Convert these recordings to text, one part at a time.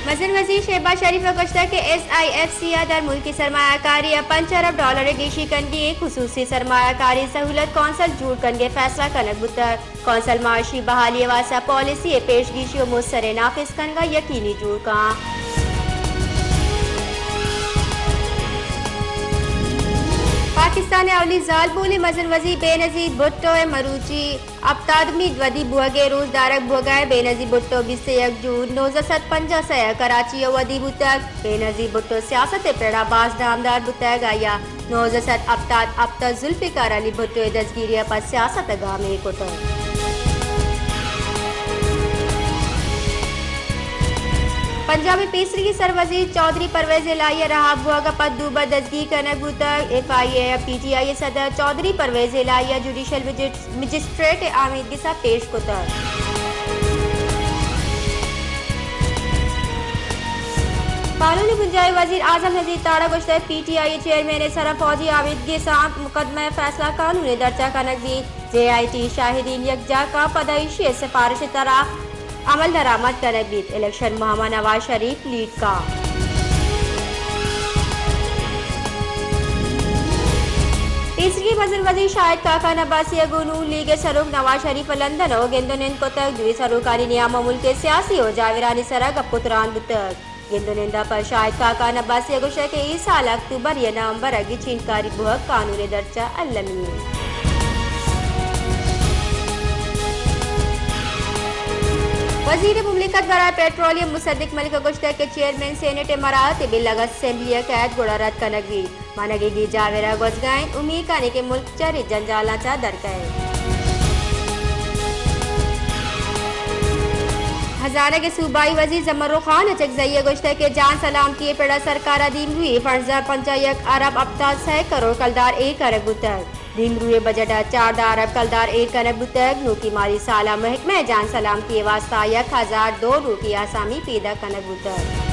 مزن وزیر شہباز شریف ءَ گوشتگ کہ ایس آئی ایف سی ءَ در ملکی سرمایہ کاری ءَ پنچ ارب ڈالر ءِ گیشی کنگی ایں، خصوصی سرمایہ کاری سہولت کونسل جوڑ کنگ ءِ فیصلہ کنگ بوتگ۔ کونسل معاشی بحالی ءِ واستہ پالیسی ءِ پیشگیشی ءُ مستریں نافذ کنگ ءَ یقینی جوڑ کن۔ پاکستان ءِ اولی زالبولیں مزن وزیر بینظیر بھٹو ءِ مروچی ہپتادمی ودی بوہگ ءِ روچ دارگ بوہگ ءَ۔ بینظیر بھٹو بیست ءُ یک جون نوزدہ سد پنجاہ ءُ سئے ءَ کراچی ءَ ودی بوتگ۔ بینظیر بھٹو سیاست ءِ پڑ ءَ باز نامدار بوتگ۔ آئی ءَ نوزدہ سد ہپتاد ہپت ءَ ذوالفقار علی بھٹو ءِ دزگیری ءَ پد سیاست ءَ گامے کتگ۔ پنجاب ءِ پیسریگیں سروزیر چوہدری پرویز الہی ءِ رہا بوہگ ءَ پد دوبر دزگیر کنگ بوتگ۔ ایف آئی اے ءَ پی ٹی آئی ءِ صدر چوہدری پرویز الہی ءَ جوڈیشل مجسٹریٹ ءِ آمیدگس ءَ پیش کتگ۔ قانونی بنجاہی وزیر اعظم نذیر تاڑ ءَ گوشتگ، پی ٹی آئی ءِ چیئرمین ءِ سر ءَ فوجی آمیدگس ءَ مقدمہ ءِ فیصلہ قانون ءِ درچ ءَ کنگ بیت۔ جے آئی ٹی شاہدین یکجاہ کن، پدا ایشی ءِ سفارش ءِ ترا عمل درآمد کنگ بیت، الیکشن مہم ءَ نواز شریف لیڈ کن۔ پیسریگیں مزن وزیر شاہد خاقان عباسی ءَ گوں نون لیگ ءِ سروک نواز شریف ءَ لندن ءَ گند ءُ نند کتگ۔ دوئیں سروکانی نیام ءَ ملک ءِ سیاسی ءُ جاورانی سر ءَ گپ ءُ تران بوتگ۔ گند ءُ نند ءَ پد شاہد خاقان عباسی ءَ گوشتگ کہ اے سال ءِ اکتوبر یا نومبر ءَ گچین کاری بوہگ قانون ءِ درچ ءَ المی اِنت۔ وزیر مملکت برائے پیٹرولیم مصدق ملک ءَ گوشتگ کہ چیئرمین سینیٹ ءِ مراعات ءِ بل اگاں اسمبلی ءَ کئیت گڑا رد کنگ بیت۔ ما نگیگی جاور ءَ گوزگ ءَ ایں، امیت کنیں کہ ملک چرے جنجالاں چہ در کئیت۔ ہزانگ ءِ صوبائی وزیر زمرو خان اچکزئی ءَ گوشتگ کہ جان سلامتی ءِ پڑ ءَ سرکار ءَ دیمروئی فنڈز ءَ پنجاہ یک ارب ہپتاد سئے کروڑ کلدار ایر کنگ بوتگ۔ دیمروئی بجٹ ءَ چاردہ ارب کلدار ایر کنگ بوتگ۔ نوکی مالی سال ءَ محکمہ جان سلامتی ءِ واستہ یک ہزار دو نوکی آسامی پیداک کنگ بوتگ۔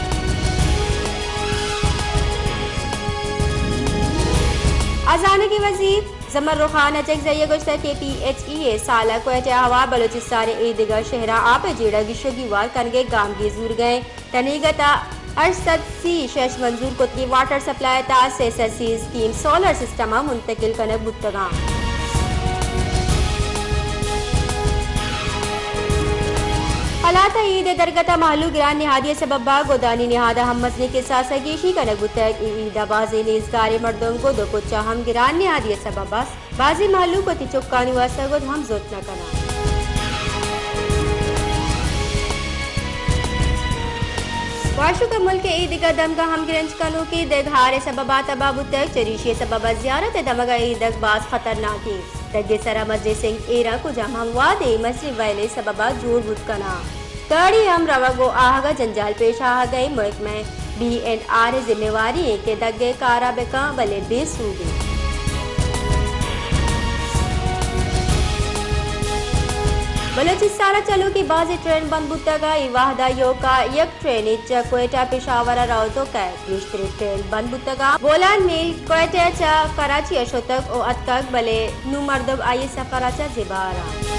ہزانگی وزیر زمرو خان اچکزئی ءَ گوشتگ کہ پی ایچ ای ءِ سال ءَ کوئٹہ ءَ ہوار بلوچستان ءِ اے دگہ شہراں آپ ءِ جیڑہ گیش ءُ گیوار کنگ ءِ گامگیج زورگ ءَ اِنت۔ تنیگت ءَ ہشت سد سی شش منظور کتگیں واٹر سپلائی ءِ تہا سئے سد سی اسکیم سولر سسٹم ءَ منتقل کنگ بوتگ اَنت۔ قلات ءَ عید ءِ درگت ءَ مہلوک گران نہادی ءِ سبب ءَ گدانی نہاد ءَ ہم مزنیں کساس ءَ گیشی کنگ بوتگ۔ اے عید ءَ بازیں نیزگاریں مردم گد ءُ کچ ءَ ہم گران نہادی ءِ سبب ءَ بازیں مہلوک وتی چکانی واستہ گد ہم زرت نہ کناں۔ واشوک ءِ ملک ءِ اے دگہ دمگ ءَ ہمگرنچ کنوکیں دگ ہار ءِ سبب ءَ تباہ بوتگ، چریشی ءِ سبب ءَ زیارت ءِ دمگ ءَ اے دگ باز خطرناک اِنت۔ دگ ءِ سر ءَ مزنیں سنگ ایر اَنت، کجام ہم وہدے مزنیں ویل ءِ سبب ءَ جوڑ بوت کناں۔ گاڑی ہم روگ ءُ آہگ ءَ جنجال پیش آہگ ءَ اِنت۔ محکمہ بی این آر ءِ ذمہ واری اِنت کہ دگ ءِ کار ءَ بہ کن، بلے بے سوب اِنت۔ بلوچستان ءَ چلوکیں بازیں ٹرین بند بوتگ ءُ اے وہد ءَ ایوک ءَ یک ٹرین چہ کوئٹہ پشاور ءَ روت ءُ کئیت۔ گیشتریں ٹرین بند بوتگ ءُ بولان میل کوئٹہ چہ کراچی ءَ شتگ ءُ اتکگ، بلے نوں مردم آئی ءِ سفر ءَ چہ زبہر اَنت۔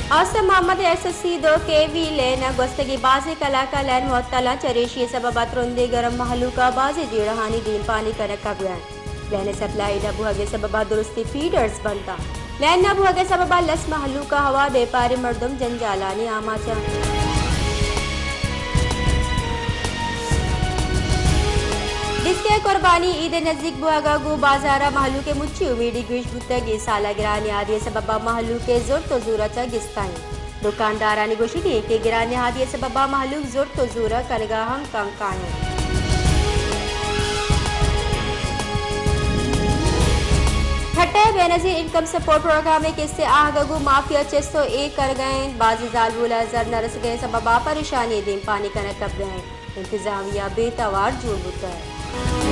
آسف محمد ءِ ایس ایس سی دو کے وی لین ءَ گوستگیں بازیں کلاک ءَ لین معطل اَنت، چریشی ءِ سبب ءَ ترندیں گرم مہلوک ءَ بازیں جیڑہانی دیمپانی کنگ کپگ ءَ اِنت۔ لین ءِ سپلائی نہ بوہگ ءِ سبب ءَ درستیں فیڈرز بند اَنت۔ لین نہ بوہگ ءِ سبب ءَ لس مہلوک ءَ ہوار بیپاریں مردم جنجالانی آماچ اَنت۔ بیست ءِ قربانی عید ءِ نزیک بوہگ ءَ گوں بازار ءَ مہلوک ءِ مچی امیدی گیش بوتگ۔ اے سال ءَ گران نہادی ءِ سبب ءَ مہلوک ءِ زرت ءُ زور ءَ چہ گستا اِنت۔ دکاندارانی گوشگ اِنت کہ گران نہادی ءِ سبب ءَ مہلوک زرت ءُ زور ءَ کنگ ءَ ہم کم کاینت۔ ٹھٹہ ءِ بینظیر انکم سپورٹ پروگرام ءِ کست ءِ آہگ ءَ گوں مافیا چست ءُ ایر کنگ ءَ اِنت۔ بازیں زالبول ءَ زر نہ رسگ ءِ سبب ءَ پریشانی ءِ دیمپانی کنگ کپگ ءَ اِنت۔ انتظامیہ بے توار جوڑ بوتگ۔